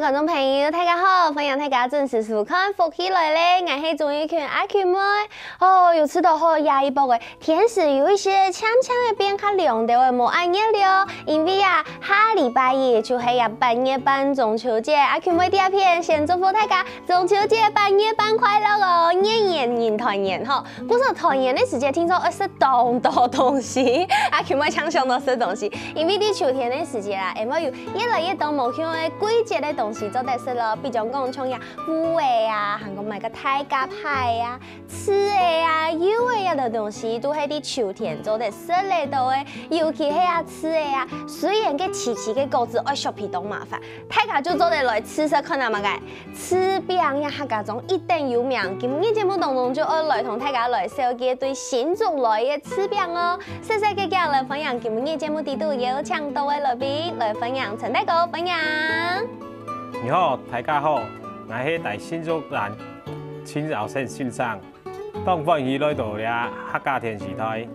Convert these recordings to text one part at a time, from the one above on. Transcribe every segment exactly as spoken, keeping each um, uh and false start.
觀眾朋友，大家好，歡迎大家準時收看《福氣來了》，𠊎係鍾玉群阿群妹。哦，有試著吼，這一駁仔天時有一息仔漸漸仔變較涼兜仔，無恁熱了哦。因為啊，下禮拜一就係這八月半中秋節，阿群妹在這片先祝福大家中秋節八月半快樂哦，年年人團圓吼。 故所團圓个時節，聽說愛食當多東西，啊，今晡日正想著食東西，因為在秋天个時節啦，會有越來越多無共个季節个東西做得食囉，比將講像這芋仔啊，還過麼个大閘蟹啊、柿仔啊、柚仔啊个東西，都係在秋天做得食得著个。尤其係啊柿仔啊，雖然該萋萋个果子愛削皮當麻煩，大家就做得來試食看啊麼个。 柿餅這客家庄一等有名，今晡日節目當中就愛來同大家來紹介對新竹來个柿餅哦。細細个个來歡迎今晡日節目裡肚邀請著个來賓，來歡迎陳大哥，歡迎。你好，大家好，𠊎係大新竹人，陳耀生先生。 當歡喜來到這客家電視台。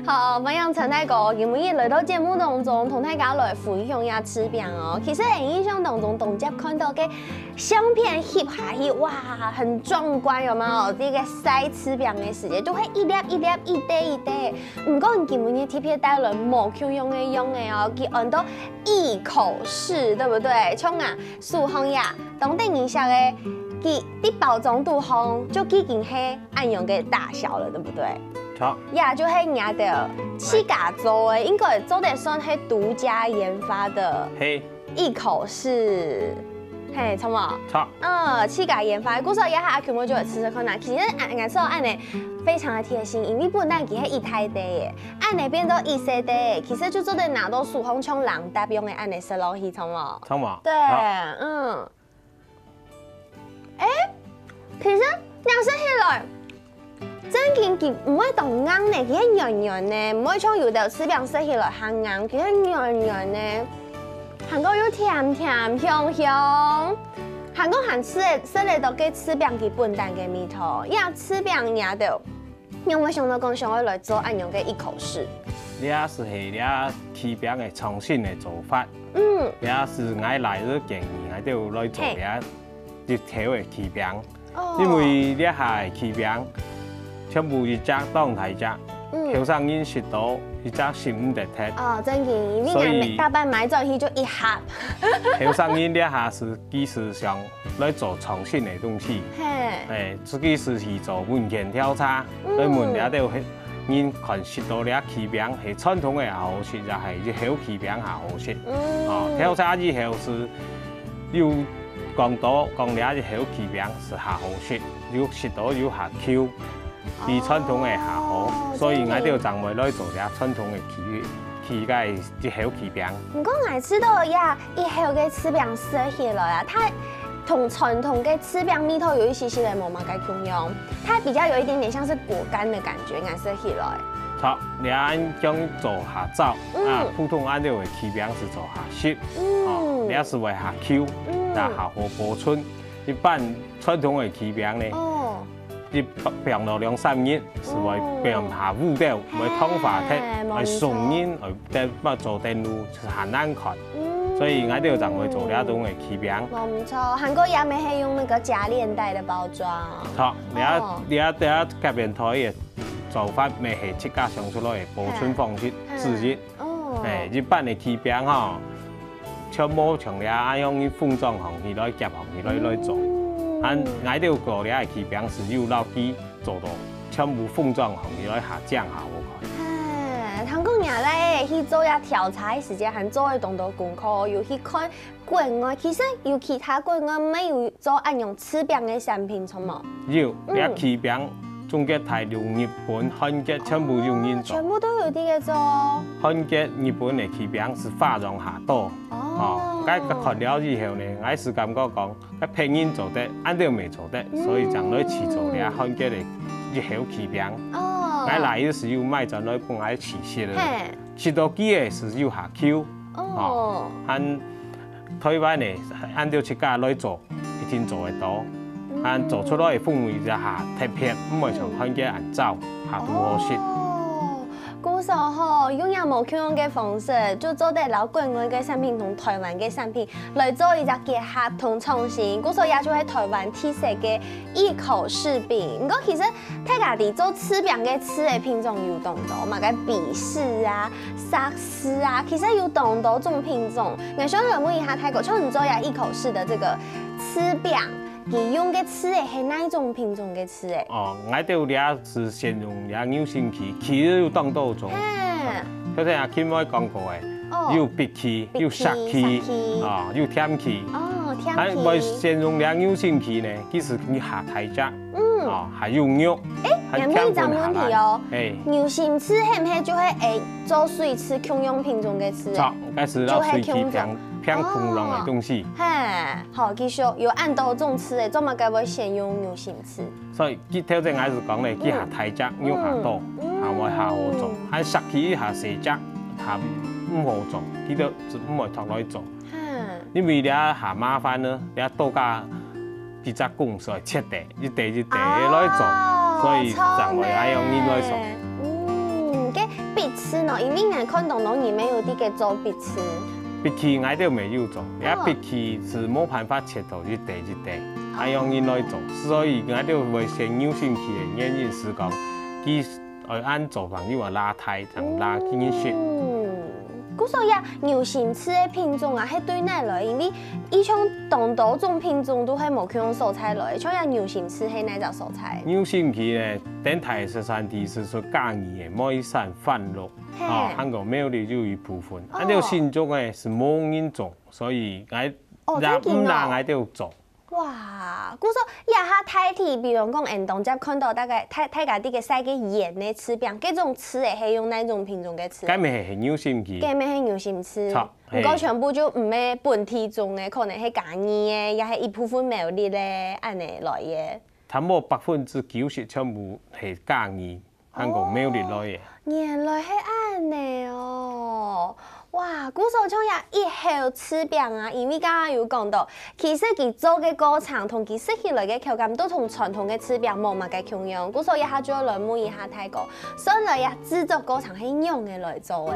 好，歡迎陳大哥，今晡日來到節目當中，同大家來分享一下柿餅哦。其實𠊎印象當中，當輒看著个相片翕下去，哇，很壯觀，有沒有？這個曬柿餅个時節，都會一粒一粒、一垤一垤。毋過你今晡日特別帶來無共樣个樣仔哦，佢安到一口柿，對不對？像啊，手項呀， 當得人惜个，佢在包裝肚項就已經係恁樣个大小了，對不對？著。呀，就係你兜自家做个，應該做得算係獨家研發个。係。一口柿，係，著無？著。嗯，自家研發，故所這下阿群妹就來試試看啊。其實，𠊎，𠊎試著恁仔非常个貼心，因為本來佢係一大垤仔，恁仔變做一細垤仔，其實就做得拿到手項像零嗒樣仔恁仔食落去，著無？著無？對，著。嗯。 欸，其實這樣食起來，正經佢毋會當硬呢，佢係軟軟呢，毋會像有兜柿餅食起來還硬，佢係軟軟呢，還過又甜甜香香，還過還食得，食得著該柿餅佢本身个味道，這柿餅這兜 仰會想著講想愛來做恁樣个一口柿？這就係這柿餅个創新个做法。嗯。這就𠊎來个建議，𠊎兜來做這一口个柿餅。哦。因為這下个柿餅全部一隻當大隻，嗯。後生人食著一隻食毋得忒。哦，正經，因為所以人大半買轉去就一盒。後生人這下係技術上 來做創新个東西。嘿。欸，自家係去做問卷調查，嗯。來問這兜人看食著這柿餅係傳統个較好食，也係一口柿餅較好食。嗯。哦，調查以後係有講著講這一口柿餅係較好食，又食著又較Q，比傳統个較好，哦，所以𠊎兜正會來做這傳統个柿，柿个一口柿餅。毋過𠊎試著這 一口个柿餅食起來啊，佢同傳統个柿餅味道有一息息仔無麼个共樣，佢比較有一點點像是果乾的感覺，𠊎食起來。著，這恁樣做較燥，嗯。啊，普通恁樣个柿餅係做較濕，嗯。哦，這係會較Q，嗯。也較好保存。一般傳統个柿餅呢，哦。 一放落兩三日，係會變較烏豆，哦。會燙化忒，嘿，無錯。會送人，會得，做電路，係還難看。嗯。所以𠊎兜正會做這種个柿餅。無錯，還過也乜係用那個夾鏈袋的包裝。好，你要，哦。你要，你要隔壁台个做法，乜係自家想出來个保存方式嘿。之一。哦。欸，一般个柿餅吼， 全部像這恁樣分裝上去來，夾上去來，來做。嗯。恁𠊎兜做這个柿餅係有老記做到全部分裝上去來，較靚較好看。嘿，聽講若來去做這調查个時節，還做了當多功課，有去看國外，其實有其他國外乜有做恁樣柿餅个產品，著無？有，嗯。這柿餅中國大陸、日本、韓國全部有人做。哦，全部都有在該做。韓國、日本个柿餅係花樣較多。 哦。哦，該看了以後呢，𠊎係感覺講，該別人做得，恁樣乜做得，嗯。所以正來試做這韓國个一口柿餅。哦。𠊎來个時有買轉來分𠊎試食个。嘿。食到佢个係有較Q，哦。哦，恁台灣个，恁樣自家來做，一定做得到。嗯。恁做出來个風味就較特別，毋會像韓國恁燥，較毋好食。哦。故所吼，用這無共樣个方式，就做得摎國外个產品同臺灣个產品來做一隻結合同創新。故所也就係臺灣特色个一口柿餅。毋過其實大家知做柿餅个柿个品種有當多，麼个比柿啊、石柿啊，其實有當多種品種。𠊎想來問一下大哥，像你做這一口柿的這個柿餅，佢用个柿仔係哪一種品種个柿仔？哦，𠊎兜這係先用這牛心柿，其實有當多種。嘿。頭先阿Kim會講過个，哦。有荸柿，有石柿，荸柿，石柿。啊，有甜柿。哦，甜柿。啊，會先用這牛心柿呢，其實佢較大隻，嗯。啊，還有肉，欸，還有一隻問題哦。甜分下來。欸。牛心柿係毋係就係，欸，做水柿共樣品種个柿仔？著，該係摎水柿就係共種。平，平共樣个東西。哦。嘿，好，繼續，有恁多種柿仔，做麼个會先用牛心 所以，佢頭先𠊎係講咧，佢較大隻，肉較多，嗯。還會較好做。嗯。還石柿較細隻，還毋好做，佢就毋會擇來做。哈。因為這較麻煩呢，這多加幾隻工序，切塊，一塊一塊來做，哦，所以正會恁樣來做。著呢。嗯，該荸柿呢？因為𠊎看到當多人也有在該做荸柿。荸柿𠊎兜乜有做，這荸柿係無辦法切到一塊一塊。哦。 恁樣來做。所以𠊎兜會選牛心柿个原因係講，佢愛恁做朋友啊拉忒，正拉緊食。嗯，故所以啊，牛心柿个品種啊，係對哪來？因為以前當多種品種都係無共樣所在來，像這牛心柿係哪隻所在？牛心柿呢，等待十三地係屬嘉義个梅山番路，嘿。哦，還過苗栗有一部分。哦。恁樣新竹个係無人種，所以𠊎，哦，也毋拉𠊎兜做。真緊哦。 哇，故所這下大體，比如講，𠊎兜當接看到大概大，大家在該食个圓个柿餅，該種柿仔係用哪種品種个柿？該乜係牛心柿。該乜係牛心柿。著，毋過全部就毋係本地種个，嘿。可能係嘉義个，也係一部分苗栗个，恁樣來个。差毋多百分之九十全部係嘉義。 還過苗栗來个。哦，原來係恁樣哦！哇，故所像這一口柿餅啊，因為剛剛有講到，其實佢做个過程同佢食起來个口感都同傳統个柿餅無麼个共樣，故所這下就來問一下大哥，算來這製作過程係仰仔來做个？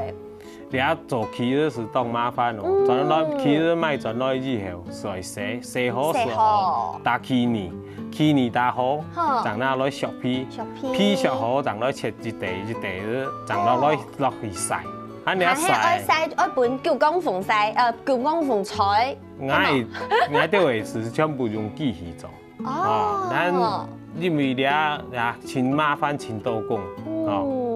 這做起就係當麻煩哦，嗯。轉來起就買轉來以後，所以洗，洗好，洗好。洗好，打起泥，起泥打好，好。正拿來削皮，削皮。皮削好，正來切一塊一塊，正落來，哦。落去曬，恁樣曬。還係愛曬，愛分九公分曬，呃，九公分曬。𠊎，𠊎兜个係全部用機器做。 哦，哦。咱因為這也真麻煩，真多工，哦。嗯。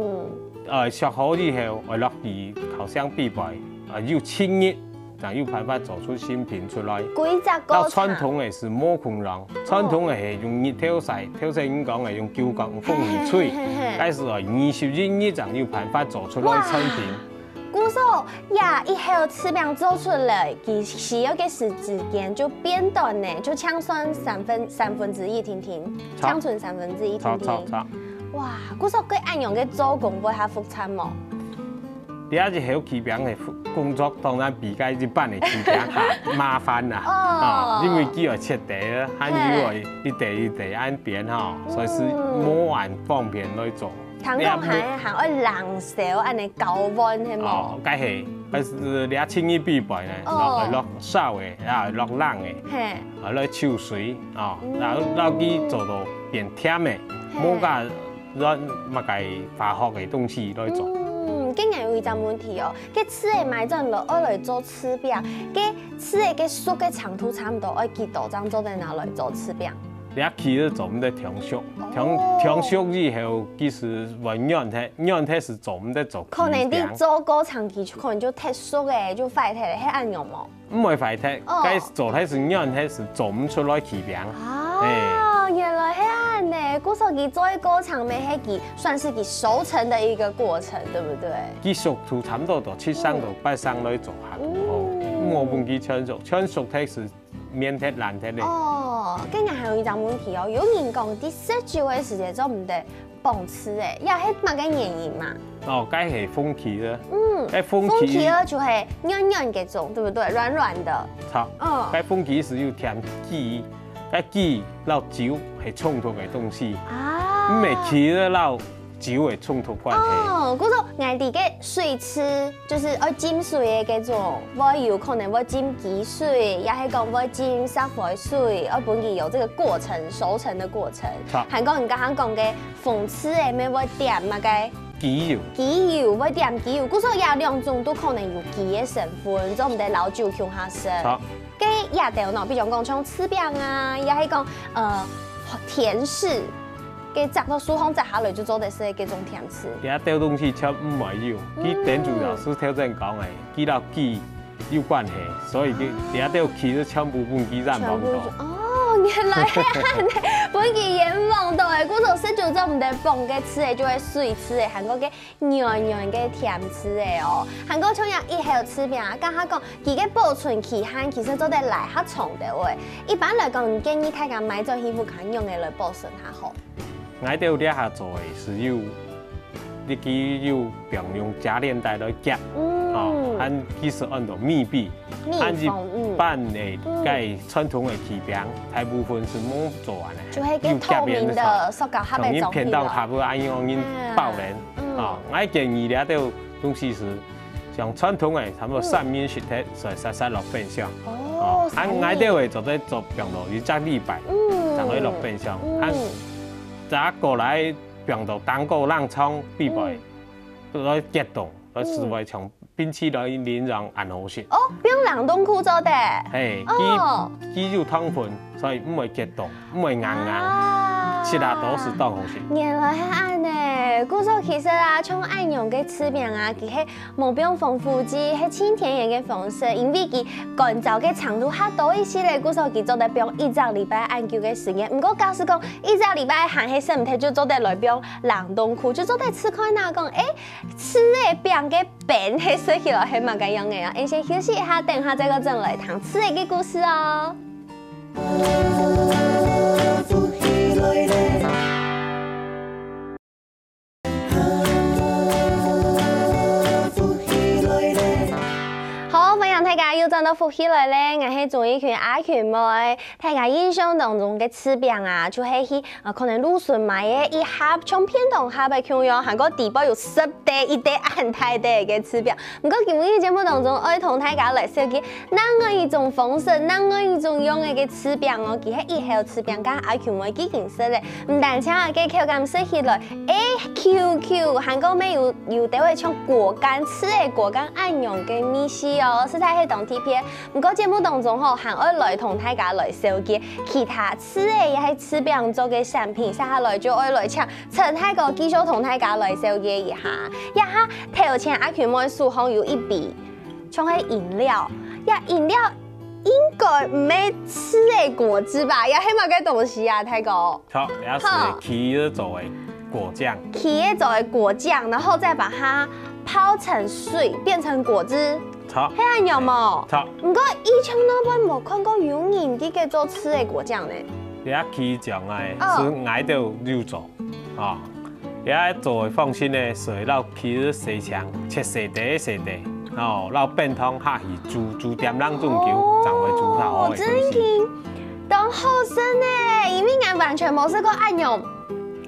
呃，削好以後，愛落去烤箱備擺，呃，有七日，正有辦法做出新品出來。規隻過程。到傳統个係無共樣，傳統个係用日頭曬，頭先講个用九公分去吹，嘿嘿嘿嘿。該係愛二十一日正有辦法做出來產品。哇！ 故所，這一口柿餅做出來，佢需要个時間就變短呢，就淨算三分，三分之一定定，著。淨剩三分之一定定。著，著，著。哇，故所，該恁樣个做工會較複雜無？這一口柿餅个工作當然比該一般个柿餅較麻煩啦，哦。啊，因為佢愛切塊，還有愛一塊一塊恁扁吼，所以係無恁方便來做。嗯。 聽講還，還愛冷燒恁樣交換，係無？哦，該係，該係這七日備擺呢，哦。落，愛落燒个，啊，落冷个，嘿。啊，來抽水，哦，嗯。然後，然後佢做到變甜个，嘿。無加亂麼个化學个東西來做。嗯，今日有一隻問題哦，該柿仔買轉來，愛來做柿餅，該 柿仔个熟个程度差毋多愛幾多，正做得拿來做柿餅？這柿仔做毋得忒熟，忒，哦。忒熟以後，其實會軟忒，軟忒係做毋得做柿餅。可能在做過程期間，可能就忒熟了，就壞忒了，係恁樣無？毋會壞忒，哦。該做忒係軟忒係做毋出來柿餅。啊，嘿。原來係恁樣，故所佢做个過程乜係佢算係佢熟成的一個過程，對不對？佢熟度差毋多到七成到八成來做。 較好，嗯。莫分佢全熟，全熟忒係綿忒爛忒咧。哦，今日還有一隻問題哦，有人講在食晝个時節做毋得傍柿仔，這係麼个原因嘛？哦，該係風氣啦。嗯，該風氣，風氣就係軟軟个種，對不對？軟軟的。著，嗯。該風氣係有添麴，該麴摎酒係衝突个東西。啊。毋係麴摎酒个衝突關係。哦，故所𠊎知个水粢，就係愛浸水个該種，會有可能會浸雞水，也係講會浸石灰水，愛分佢有這個過程，熟成的過程。好。還講你剛剛講个紅粢个，乜會點麼个？雞油。雞油，會點雞油，故所這兩種都可能有雞个成分，做毋得摎酒共下食。好。該這兜呢，比如講像粢餅啊，也係講呃甜食， 該摘到樹項摘下來就做得食个該種甜食。這兜東西全毋會有，佢等主要係頭先講个，佢摎雞有關係，所以佢這兜其實全部分佢染幫到。全部就，哦，原來係恁呢，分佢染幫到个，故所食酒做毋得放个粢个，就係水粢个，還過个軟軟个甜粢个哦。還過像這一口粢餅啊，剛剛講，佢个保存期限其實做得拉較長兜个。一般來講，你建議大家買轉去屋下仰仔來保存較好？ 𠊎兜這下做个係有，一支有放用夾鏈袋來夾，嗯。哦，還其實安到密閉，密封，還一般个該傳統个粢餅，大部分係無做恁呢，就係該透明个塑膠盒个裝起來。像你便當盒仔恁樣人包等，嗯。哦，𠊎建議這兜東西係像傳統个，差不多三暝食忒，所以煞煞落冰箱。哦，哦，啊，𠊎兜會做得做放到一隻禮拜，嗯。正會落冰箱。嗯。啊，再過來 放到當過冷藏，必須來解凍，來使會像冰淇淋樣恁好食。哦，放冷凍庫做得。嘿，佢，哦。佢有糖分，所以毋會解凍，毋會硬硬，啊。食下都係當好食。原來係恁呢，故所其實啊，像恁樣个粢餅啊，佢係 無放防腐劑，係盡天然个方式，因為佢乾燥个程度較多一息咧，故所佢做得放一隻禮拜恁久个時間。毋過假使講一隻禮拜還係食毋忒，就做得來放冷凍庫，就做得試看啊，講，欸，粢仔餅个冰係食起來係麼个樣个啊？𠊎先休息一下，等下再過轉來聽粢仔个故事哦。 好，歡迎大家又轉到福氣來了，𠊎係鍾意群阿群妹。大家印象當中个粢餅啊，就係去，呃，可能路脣買个一盒，像便當盒个共樣，還過底背有十垤一垤恁大垤个粢餅。毋過今日節目當中，愛同大家來紹介另外一種方式，另外一種樣个个粢餅哦，佢係一口粢餅，跟阿群妹已經食了。 毋單淨啊，該口感食起來，欸，Q Q，還過乜有，有兜仔像果乾，粢仔果乾恁樣个味緒哦，實在係當特別。毋過節目當中吼，還愛來同大家來紹介其他粢仔也係粢餅做个產品，接下來就愛來請陳大哥繼續同大家來紹介一下。這下頭前阿群妹手項有一杯 像係飲料，這飲料應該毋係粢仔果汁吧？這係麼个東西啊，大哥？著，這係好。柿仔做个果醬。柿仔做个果醬，然後再把它泡成水，變成果汁。著。係恁樣無？著。毋過以前老板無看過有人在該做粢仔果醬呢。這柿醬啊，哦。係𠊎兜有做。 哦，這做个方式呢，係愛摎柿仔洗淨，切細垤細垤，哦，摎冰糖下去煮，煮點零鐘久，哦，正會煮較好个東西。真經，當好食呢，因為𠊎完全無食過恁樣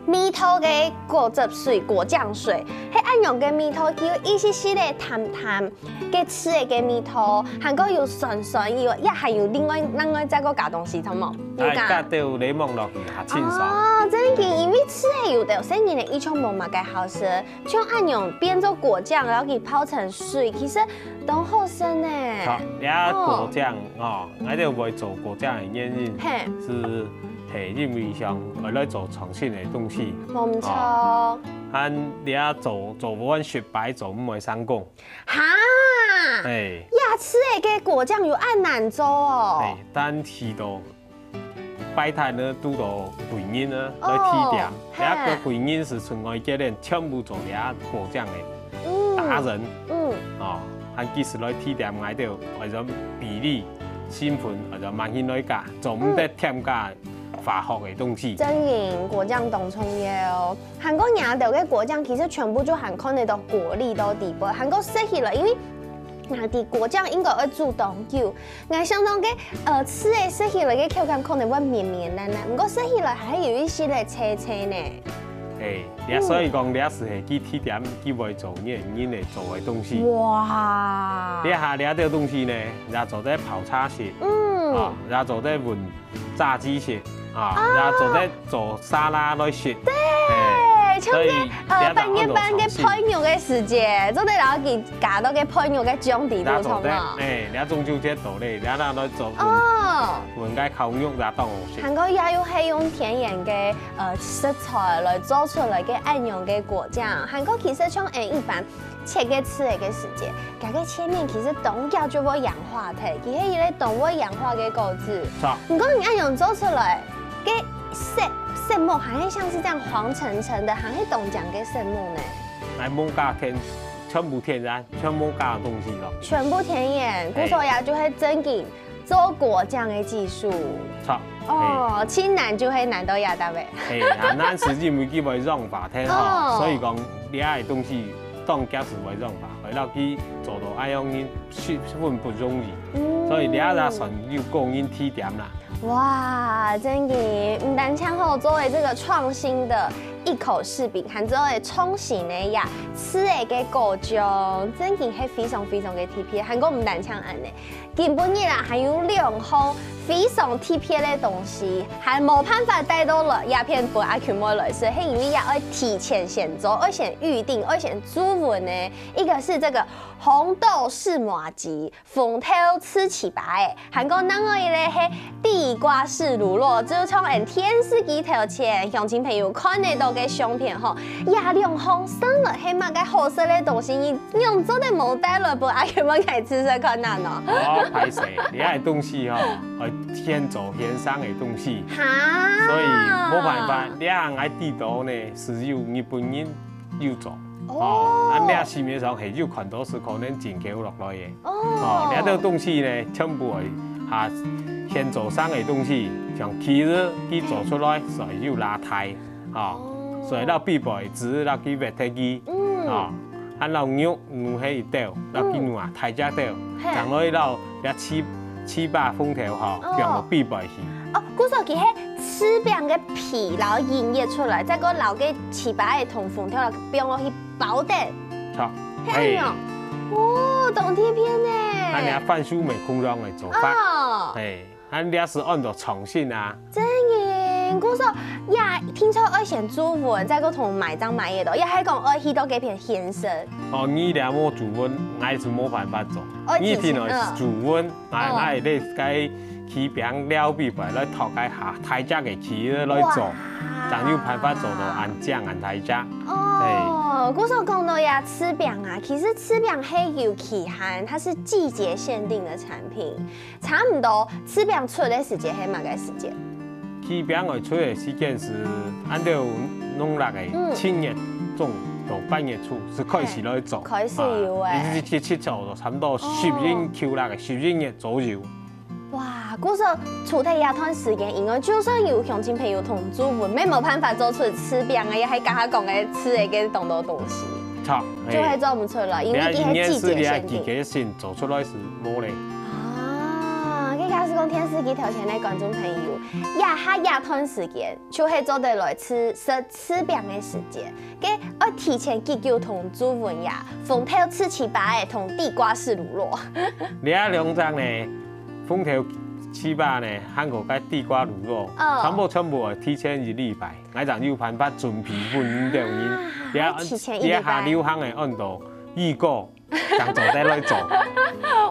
味道个果汁水、果醬水，係恁樣个味道，佢有一息息个淡淡， 該粢仔个味道，還過有酸酸，有，也還有另外，另外再過加東西，著無？有加。哎，加兜檸檬落去，較清爽。哦，真經，因為粢仔有兜細人仔，佢就無麼个好食，像恁樣變做果醬，然後佢泡成水，其實當好食呢。好，這果醬哦，𠊎兜會做果醬个原因，嘿。係，係因為想愛來做創新个東西。無毋著。哦，還這做，做毋會失敗，做毋會成功。 哈，哎。這粢仔个果醬有恁難做哦。哎，但係到擺攤呢，堵到貴人呢，來提點。哦，這个貴人係從外國人全部做這果醬个達人。嗯。哦，還其實來提點𠊎兜，愛用比例、成分，愛用慢慢來加，做毋得添加化學个東西。真經，果醬當重要。 還過𠊎兜个果醬其實全部就還看得到果粒到底背，還過食起來，因為𠊎知果醬應該愛煮當久，𠊎想到个，呃，粢仔食起來个口感可能會綿綿爛爛，毋過食起來還係有一息个脆脆呢。哎，這所以講，這係佢地點，佢會做人，人會做个東西。哇！這下這兜東西呢，也做得泡茶食，嗯，啊，也做得搵炸雞食，啊，也做得做沙拉來食。對，像个呃，半夜半个配肉个時節，做得摎佢加到个配肉个醬底肚，也做得，哎，這種就較多咧，這拿來做哦，搵个烤肉也當好食。還過也有係用天然个 呃食材來做出來个恁樣个果醬，還過其實像𠊎一般切个柿仔个時節，佢个切面其實當遽就會氧化忒，佢係一個當會氧化个果子。著。毋過你恁樣做出來，个色色目還係像是這樣黃澄澄的，還係當靚个色目呢。來，無加添，全部天然，全無加東西咯。全部天然，故所也就係正經 做果醬个技術。著，哦，盡難就係難到這搭仔。係，啊，難係因為佢會氧化忒吼，所以講這个東西當遽係會氧化，會摎佢做到恁樣个十分不容易，所以這也算有個人提點啦。哇，正經，毋單淨好做个這個創新的一口柿餅，還做个創新个呀，柿仔个果醬，正經係非常非常个特別，還過毋單淨恁呢。 今晡日啊，還有兩項非常特別个東西，還無辦法帶到來這片分阿Q妹來食，係因為也愛提前先做，愛先預訂，愛先注文个。一個是這個紅豆柿麻糬，紅豆柿粢粑仔，還過另外一個係地瓜柿乳酪，就像𠊎電視機頭前鄉親朋友看得到个相片吼，這兩項算來係麼个好食个東西，你 仰做得無帶來分阿Q妹𠊎試食看啊喏？哦，歹勢，這个東西吼，愛現做現生个東西，哈，所以無辦法，這个𠊎知道呢，係有日本人有做。哦，哦，恁這市面上係有看到係可能進口落來个。哦，哦，這兜東西呢，全部愛哈現做生个東西，像起司佢做出來，所以有拉忒。 吼，哦，所以摎必備，只係摎佢煏忒佢，嗯，吼，還摎肉，肉係一兜，摎佢肉啊，大隻兜，嘿，正來摎這粢粢粑紅豆吼，哦，放到必備去。哦，故所佢係柿餅个皮，摎仁挖出來，再過摎个粢粑仔同紅豆放落去包等。著，係恁樣。嘿，哦，當特別呢。恁樣番薯味共樣个做法。哦，嘿。 恁這係安到創新啊。正經，故所也聽說愛先注文，再過同買張買个咯，也係講愛去到該片現食。哦，你這無注文，𠊎係無辦法做。哦，你聽哦，提前，嗯，注文，𠊎，哦，𠊎係該起餅料比牌來討該下大隻个起來做，哇，正有辦法做到恁靚恁大隻。哦，故所講到呀，柿餅啊，其實柿餅係有期限，它是季節限定的產品。 差毋多，柿餅出个時節係麼个時節？柿餅愛出个時間係，恁樣農曆个，嗯，七月中到八月初係開始來做，哎，開始有哎。啊，一直直直做到差毋多十一、哦，九月个十一月左右。哇，故所除忒這段時間以外，就算有鄉親朋友同注文，也無辦法做出柿餅啊，也係剛剛講个柿仔个當多東西。著，就會做毋出來，因為佢係季節限定。你看一年四季啊，季節性做出來係無咧。 啊，該假使講電視機頭前个觀眾朋友，這下這段時間就係做得來試食柿餅个時節，該愛提前幾久同注文呀，紅豆柿粢粑仔同地瓜柿乳酪。這兩隻呢，紅豆粢粑呢，還過該地瓜乳酪，哦，全部全部愛提前一禮拜，𠊎正有辦法準備分你兜人。啊，這，提前一禮拜。這下流行个安到預購， 正做得來做。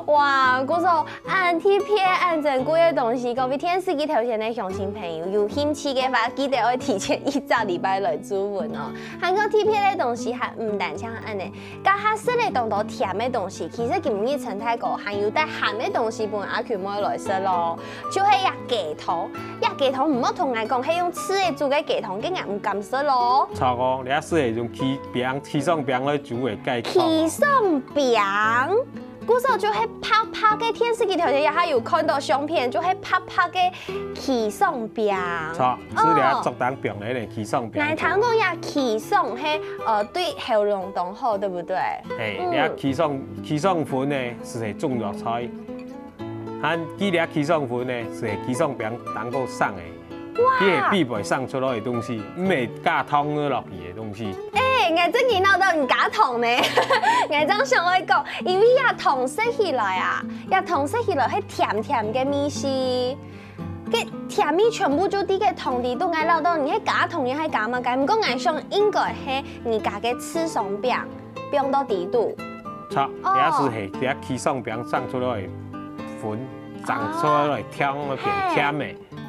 哇，故所恁特別、恁珍貴个東西，各位電視機頭前个鄉親朋友，有興趣个話，記得愛提前一隻禮拜來注文哦。還過特別个東西還毋單淨恁呢，這下食了當多甜个東西，其實今晡日陳大哥還有帶鹹个東西分阿Q妹來食咯。 就係這雞湯。這雞湯毋好同𠊎講係用柿仔煮个雞湯，該𠊎毋敢食咯。著哦，這係用柿餅、柿爽餅來煮个雞湯。柿爽餅，故所就係白白个，電視機頭前也還有看到相片，就係白白个柿爽餅。著，係這竹筒餅來个柿爽餅。𠊎聽講這柿爽係，呃，對喉嚨當好，對不對？嘿，嗯。這柿爽，柿爽粉呢，係中藥材。 還佢這柿爽粉呢，係柿爽餅當過上个。佢係必備生出來个東西，毋係加糖仔落去个東西。欸，𠊎正經恅著你加糖呢。𠊎正想愛講，因為這糖食起來啊，這糖食起來係甜甜个味緒。該甜味全部就在該糖裡肚，𠊎恅著你係加糖也係加麼个，毋過𠊎想應該係你加个痔瘡餅，放到裡肚。著，哦。這係係這痔瘡餅生出來个粉，生出來个糖，哦。變甜个。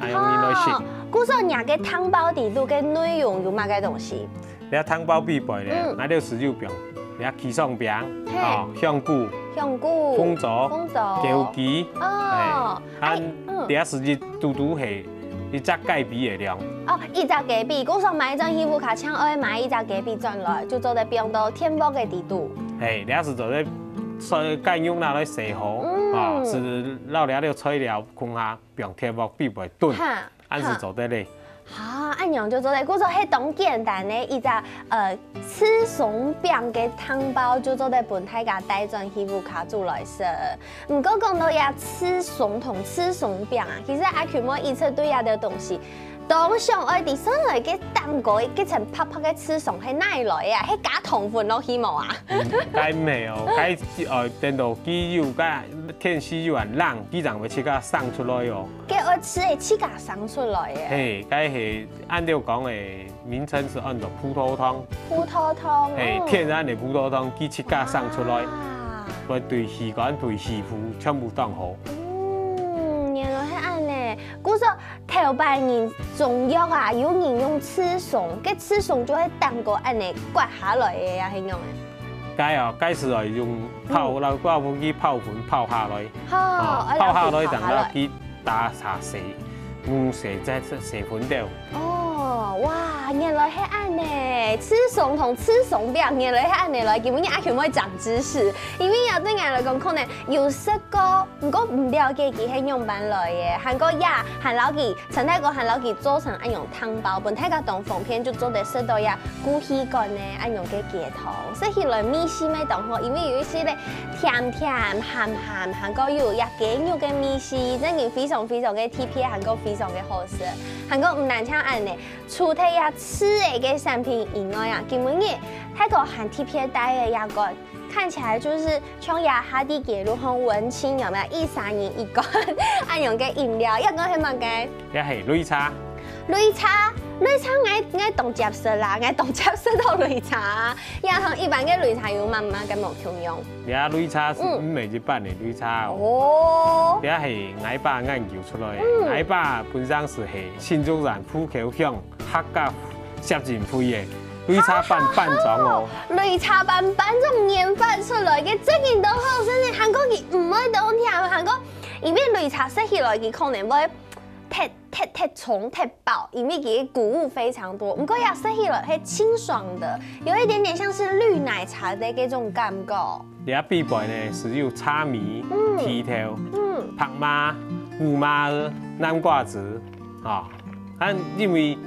恁樣來食。哦，故所若个湯包裡肚个內容有麼个東西？這湯包必備咧，嗯。𠊎兜係有放這痔瘡餅，嘿。哦，香菇、香菇、紅棗、紅棗。枸杞，哦，欸，哎，嗯。這係一嘟嘟係一隻雞髀个量。哦，一隻雞髀，故所買轉去屋下，淨愛買一隻雞髀轉來，就做得放到電鑊个裡肚。嘿，這係做得洗雞肉拿來洗好，嗯。啊，係摎這兜材料共下 放電鑊必備燉，哈，恁樣就做得咧。哈。啊，恁樣就做得，故所係當簡單个一隻，呃，痔瘡餅个湯包就做得分大家帶轉去屋下煮來食。毋過講到這痔瘡同痔瘡餅啊，其實阿Q妹一直對這兜東西當想愛知，所以該頂高該層白白个痔瘡係哪來个啊？係加糖粉落去無啊？嗯，該毋係哦，該，呃，等到佢有該天時有恁冷，佢正會自家生出來哦。 該愛自家生出來个。嘿，該係恁樣講个名稱係安到葡萄糖。葡萄糖，嘿，哦。天然个葡萄糖，佢自家生出來，哇。會對氣管、對皮膚全部當好。嗯，原來係恁樣。故所頭擺人中藥啊，有人用痔瘡，該痔瘡就係頂高恁樣刮下來个啊，係樣个。該哦，該係愛用泡，嗯。摎掛布去泡粉泡下來。 好，哦，愛摎佢泡下來，泡下來。等到佢打茶洗，用洗再洗粉掉。哦，哇，原來係恁樣，痔瘡同痔瘡餅，原來係恁樣來。今晡日阿Q妹長知識，因為啊，對𠊎來講，可能有食過，毋過毋了解佢係仰般來个，還過也還摎佢 陳大哥還摎佢做成恁樣湯包，分大家當方便就做得食到這固體感呢恁樣个雞湯。食起來味緒乜當好，因為有一息仔甜甜鹹鹹，還過有這雞肉个味緒，正經非常非常个特別，還過非常个好食。還過毋單淨恁樣，除忒這痔个个產品以外啊，今晡日大哥還特別帶个這個 看起來就係像這下在街路項文青有無？一儕人一罐恁樣个飲料，這個係麼个？這係擂茶。擂茶，擂茶𠊎，𠊎當輒食啦，𠊎當輒食到擂茶。這同一般个擂茶有麼，麼个無共樣？這擂茶係，嗯。毋係一般个擂茶哦。哦。這係𠊎爸研究出來个。嗯。𠊎爸本身係新竹縣湖口鄉客家協進會个 擂茶粄粄莊哦。擂茶粄粄莊研發出來个，正經當好食呢，還過佢毋會當甜，還過因為擂茶食起來佢可能會忒，忒，忒重、忒飽，因為佢个穀物非常多。毋過這食起來係清爽的，有一點點像是綠奶茶的那種感覺。這必備呢，係有茶米、嗯。甜豆、嗯。白麻、胡麻、南瓜子，啊，啊，因為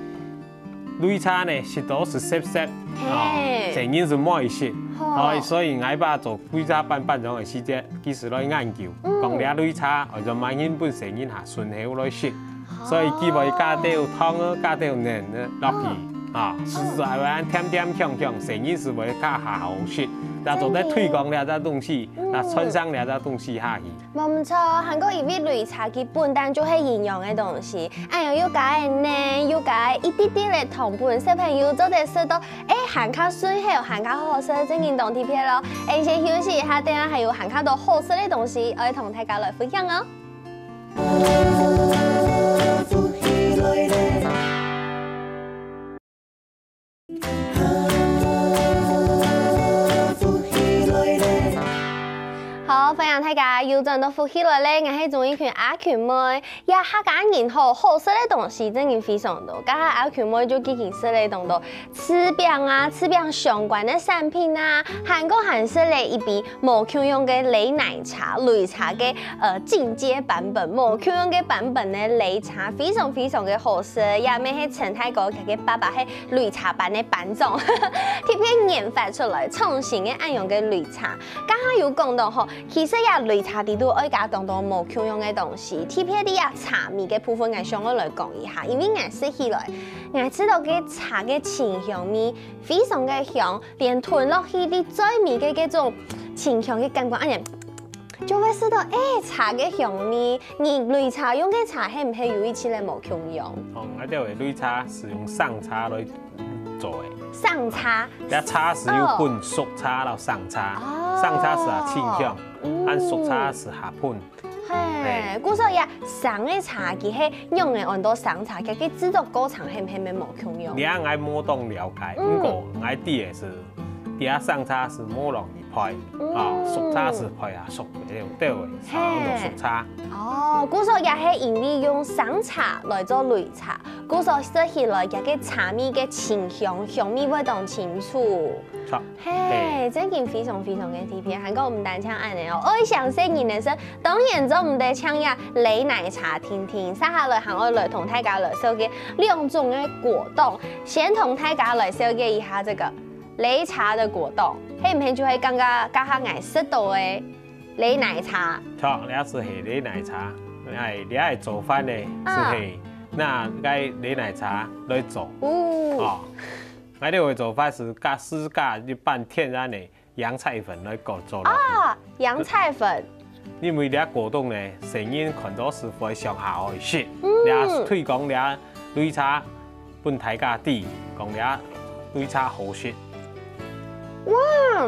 擂茶呢，食到係澀澀，嘿。哦，細人係毋會食。好。哦，所以𠊎爸做擂茶粄粄莊个時節，佢係來研究，嗯。講這擂茶，愛仰般形分細人下順口來食。哦。所以佢會加兜糖仔，加兜奶仔落去，嗯。啊，係，係會恁甜甜香香，細人係會較下好食，也做得推廣這隻東西，嗯。也傳承這隻東西下去。 無毋著，還過因為擂茶佢本旦就係營養个東西，恁樣又加个奶，又加个一滴滴个糖分，小朋友做得食到，欸，還較順口，還較好食，正經當特別咯。𠊎先休息一下，等下還有還較多好食个東西，愛同大家來分享哦。 好，歡迎大家又轉到福氣來了，𠊎係鍾意群阿群妹。這客家人吼，好食个東西正經非常多，這下阿群妹就已經食了當多痔病啊、痔病相關个產品啊，還過還食了一杯無共樣个擂奶茶，擂茶个，呃，進階版本，無共樣个版本个擂茶，非常非常个好食。這乜係陳大哥佢个爸爸係 擂茶班个班長，特別研發出來創新个恁樣个擂茶。剛剛有講到吼，其實這擂茶裡肚愛加當多無共樣个東西，特別這茶味个部分，𠊎想愛來講一下，因為𠊎食起來，𠊎食到个茶个清香味非常个香，連吞落去，你嘴尾个這種清香个感官，恁樣就會食到，欸，茶个香味。你擂茶用个茶，係毋係有一息仔無共樣？哦，𠊎兜个擂茶係用生茶來做个。生茶？這茶係有分熟茶摎生茶，哦。生茶係啊清香，嗯。恁熟茶係下歕。 嘿，嘿。故所以啊，生个茶佢係仰仔安到生茶，佢个製作過程係毋係無共樣？這𠊎無當了解，嗯。毋過𠊎知个係，這生茶係無容易焙，嗯。啊，熟茶係焙啊，熟个，對个，茶安到熟茶。嘿。哦，故所也係因為用生茶來做擂茶，故所食起來佢个茶味个清香，香味會當清楚。著。 嘿，嘿。真經非常非常个特別，還過毋單淨恁仔哦，愛惜細人个時，當然做毋得淨這擂奶茶定定。接下來還愛來同大家來紹介兩種个果凍，先同大家來紹介一下這個擂茶个果凍，係毋係就係剛剛這下𠊎食到个擂奶茶？著，這係擂奶茶，哎，這个做法呢，啊。係，拿該擂奶茶來做。哦。哦。 𠊎兜个做法係加，自家一般天然个洋菜粉來搞做落去。啊，洋菜粉。因為這果凍呢，細人看到係會想下愛食，嗯。這推廣這擂茶分大家知，講這擂茶好食。哇，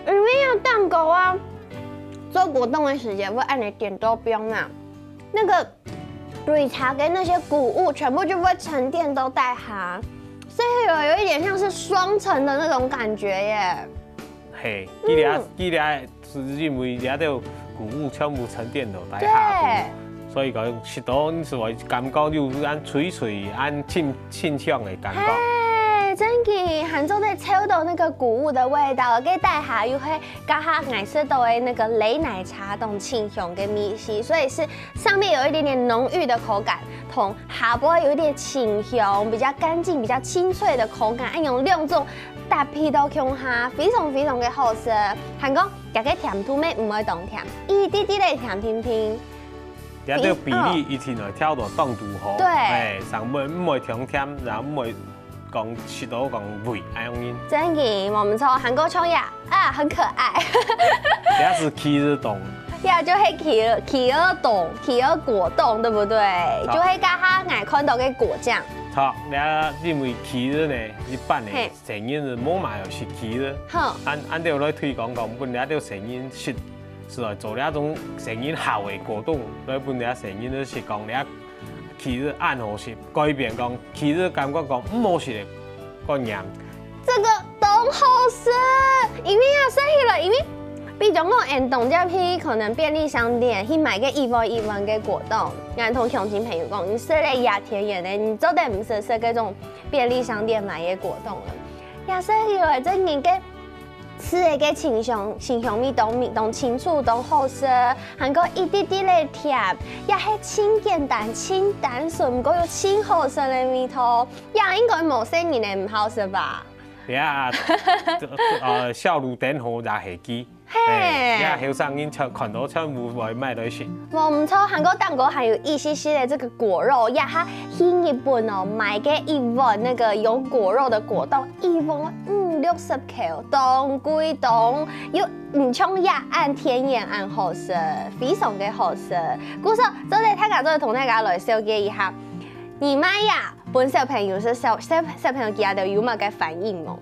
因為這蛋糕啊，做果凍个時節會恁仔顛倒放啊，那個 擂茶个那些穀物全部就會沉澱到底下，所以有，有一點像是雙層的那種感覺耶。嘿，嗯。佢這，佢這係因為這兜穀物全部沉澱到底下，對。所以講食到你係會感覺有恁脆脆、恁清，清香个感覺。嘿，真个，還做得抽到那個穀物的味道，該底下又係 加下𠊎食到个那個擂奶茶當清香个味緒，所以是上面有一點點濃郁的口感，同下背有一點清香、比較乾淨、比較清脆的口感，恁樣兩種搭配到共下，非常非常个好食。還過，這個甜度乜毋會當甜，一滴滴个甜甜甜。這个比例一定愛調到當拄好，對。哎，上尾毋會忒甜，然後毋會 講食到講胃恁樣。真个，無毋著，還過像這，啊，很可愛。這係奇爾凍。呀，就係奇爾，奇爾凍，奇爾果凍，對不對？著。就係加下𠊎看到个果醬。著，這因為奇爾呢，一般呢，嘿。細人係無麼个愛食奇爾。好。恁，恁樣來推廣講，分這兜細人食，係來做這種細人好个果凍，來分這細人食講這 奇爾恁好食，改變講奇爾感覺講毋好食个觀念。這個當好食，因為啊，食起來，因為比如講，𠊎等當常去可能便利商店去買个一碗一碗个果凍，𠊎同鄉親朋友講，你食了也甜甜个，你做得毋使食該種便利商店買个果凍了。也食起來，真个个 食个个清香，清香味當，當清楚，當好食，還過一滴滴个甜，也係盡簡單、盡單純，毋過又盡好食个味道。也應該無細人个毋好食吧？呀，呃，銷路頂好也係佢。嘿。嘿，也後生人全，看到全部會買來食。無毋著，還過頂高還有一息息个這個果肉，也下去日本哦，買个一碗那個有果肉的果凍，一碗五六十 口，當貴當，又毋像這恁天然恁好食，非常个好食。故所，做得大家做得同大家來紹介一下，你買呀，分小朋友食，小，小，小朋友佢兜有麼个反應無？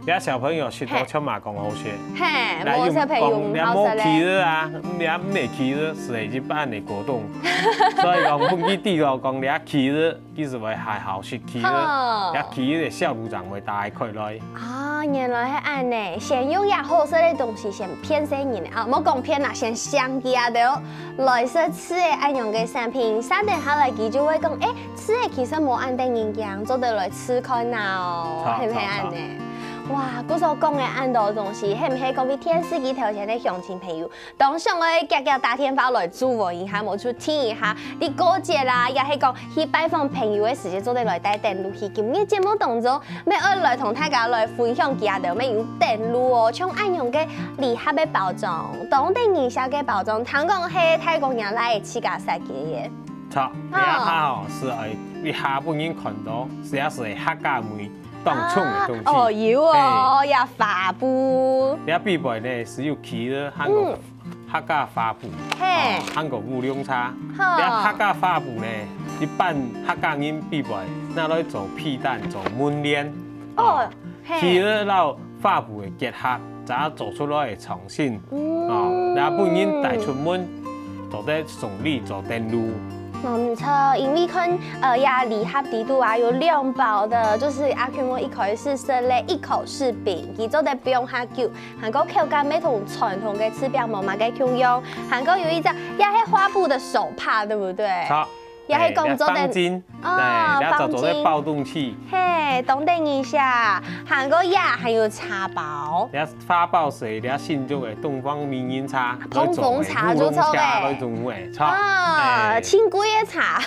這小朋友食到全嘛講好食。嘿，那又無小朋友毋好食咧。講這無奇爾啊，這毋係奇爾，係一般个果凍。所以講，分佢知道講這奇爾 其實會還好食奇爾，好。這奇爾个銷路正會打開來。啊，原來係恁呢，先用這好食个東西先騙細人啊，莫講騙啦，先想佢兜來食試个恁樣个產品，續等下來佢就會講，欸，試个其實無恁得人驚，做得來試看啊哦，著，係毋係恁呢？著，著。哇，故所講个恁多東西，係毋係講分電視機頭前个鄉親朋友，當想愛遽遽打電話來祝福一下，無就聽一下，你過節啦，也係講去拜訪朋友个時節，做得來帶等路去。今日節目當中，乜愛來同大家來分享幾下頭乜有等路哦，像恁樣个禮盒个包裝，當得人惜个包裝，聽講係大哥若倈仔自家設計个。著，這下吼係愛一下分人看到，實在係客家味。 當重个東西。哦，有哦，也花布。這背背呢係有企鵝，還有客家花布，嘿，還有烏龍茶。這客家花布呢，一般客家人背背拿來做被單、做門簾。哦，企鵝摎花布个結合，正做出來个創新。哦，也分人帶出門，做得送禮、做等路。 無錯，因為看呃呀禮盒底肚啊有兩包的，就是阿Q莫一開始食个一口柿餅，佢做得放較久，還過口感乜同傳統个柿餅無麼个共樣，還過有一隻也係花布的手帕，對不對？著，也係講做得方巾，哦，對，也做做得包東西。嘿，當得人惜，還過也還有茶包。 花包係這新竹个東方美人茶，膨風茶就著个，來做烏龍茶，啊，真貴个茶，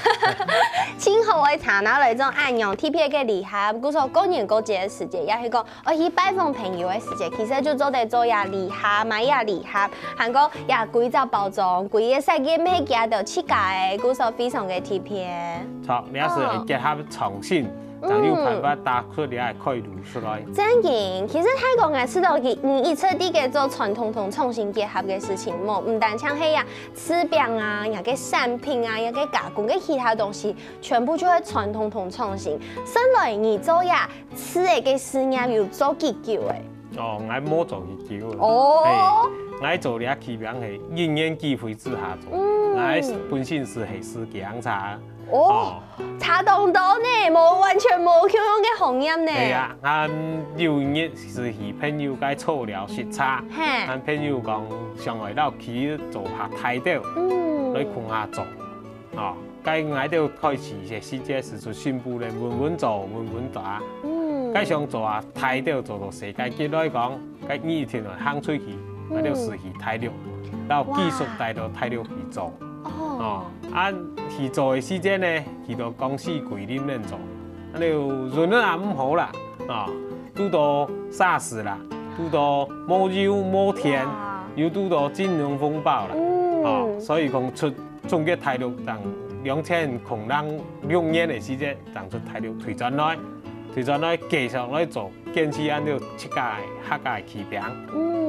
真好个茶拿來做恁樣特別个禮盒。故所過年過節个時節，也係講，愛去拜訪朋友个時節，其實就做得做這禮盒，買這禮盒，還過這歸隻包裝，歸個設計乜係佢兜自家个，故所非常个特別。著，這係結合創新，正有辦法打出這个開路。 出來。正經，其實大哥𠊎知道佢，你一直在該做傳統同創新結合个事情，無毋單淨係這柿餅啊，這个產品啊，這个加工个其他東西，全部就係傳統同創新。算來你做這柿仔个事業有做幾久欸？哦，𠊎無做幾久。哦，𠊎做這柿餅係因緣際會之下做，𠊎本身係係食薑茶。 哦，差當多呢，無完全無共樣个行業呢。係啊，𠊎有一日係去朋友該坐寮食茶，𠊎朋友講想愛摎佢做下大兜，來共下做。哦，該𠊎兜開始个時節係做新埔个穩穩做穩穩打，該想做下大兜做到世界級來講， 該你一定愛行出去，該就係去大陸，摎技術帶到大陸去做。哦，啊去做个時節呢，去到江西桂林恁做，啊就運氣也毋好啦，啊，堵到沙士啦，堵到無油無電，又堵到金融風暴啦，啊，所以講出中國大陸，當兩千空六年个時節，當出大陸退轉來，退轉來繼續來做。 堅持恁樣自家个客家个柿餅，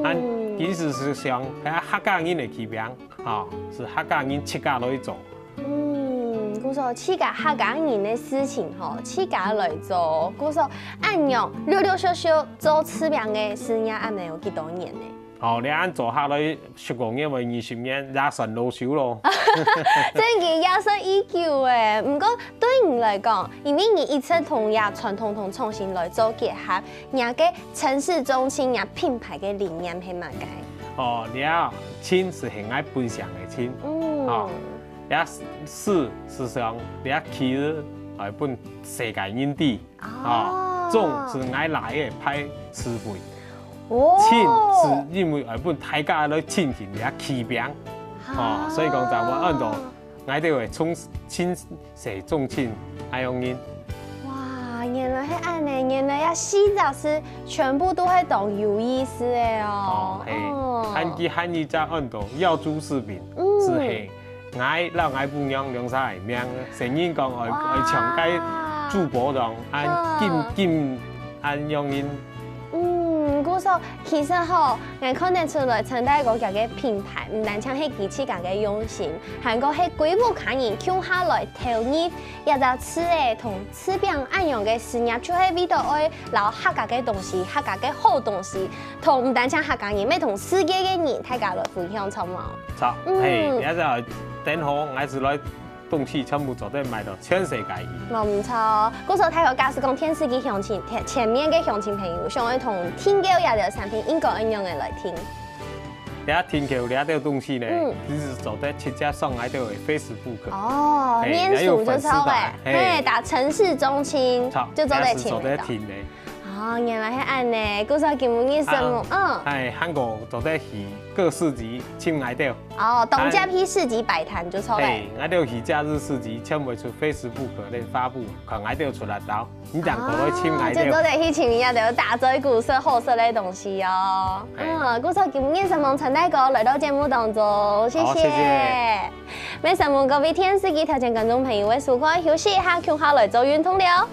恁其實係想客家人个柿餅，吼，係客家人自家來做。嗯，故所自家客家人个事情吼，自家來做，故所恁樣陸陸續續做柿餅个事業恁樣有幾多年呢？吼，你恁做下來， 十五年或二十年也算老壽囉。正經也算已久欸，毋過對你來講，因為你一直同這傳統同創新來做結合，若个陳氏宗慶若品牌个理念係麼个？哦，這慶係𠊎本鄉个慶，嗯，哦，這氏係想這慶愛分世界人知，哦，宗係𠊎倈仔派字輩。 慶係因為愛分大家來親近這柿餅，哦，所以講正會恁樣，𠊎兜會從陳氏宗慶恁樣形。哇，原來係恁樣，原來這四隻字全部都係當有意思个哦。哦，係，還記還記得恁樣，耀珠柿餅，係係。 𠊎摎𠊎餔娘兩儕个名，先人講愛愛像該主播樣，恁金金恁樣形。嗯，故所其實吼，𠊎看得出來陳大哥佢个品牌，毋單淨係佢自家个用心，還過係歸屋下人共下來投入，這隻柿仔同 柿餅恁樣个事業，就係為著愛摎客家个東西、客家个好東西，同毋單淨客家人，乜同世界个人大家來分享，著無？著，係，這下等好，𠊎就來東西全部做得賣到全世界去。無毋著，故所大哥假使講電視機鄉親，前前面个鄉親朋友，想愛同訂購這兜產品，應該愛仰仔來訂？ 這訂購這兜東西呢，其實做得直接上𠊎兜个Facebook。哦，面書就著欸，係，打陳氏宗慶，就做得訂。做得訂个。哦，原來係恁呢，故所今晡日節目，嗯。哎，還過做得去各市集尋𠊎兜。哦，當接去市集擺攤就著了。嘿，𠊎兜去假日市集全部出Facebook个發布，看𠊎兜出來到，你正過來尋𠊎兜。就做得去尋一下，就打嘴鼓食好食个東西哦。嗯，故所今日節目陳大哥來到節目當中，謝謝。好，謝謝。沒節目各位電視機頭前觀眾朋友个收看，休息一下，共下來做運動了。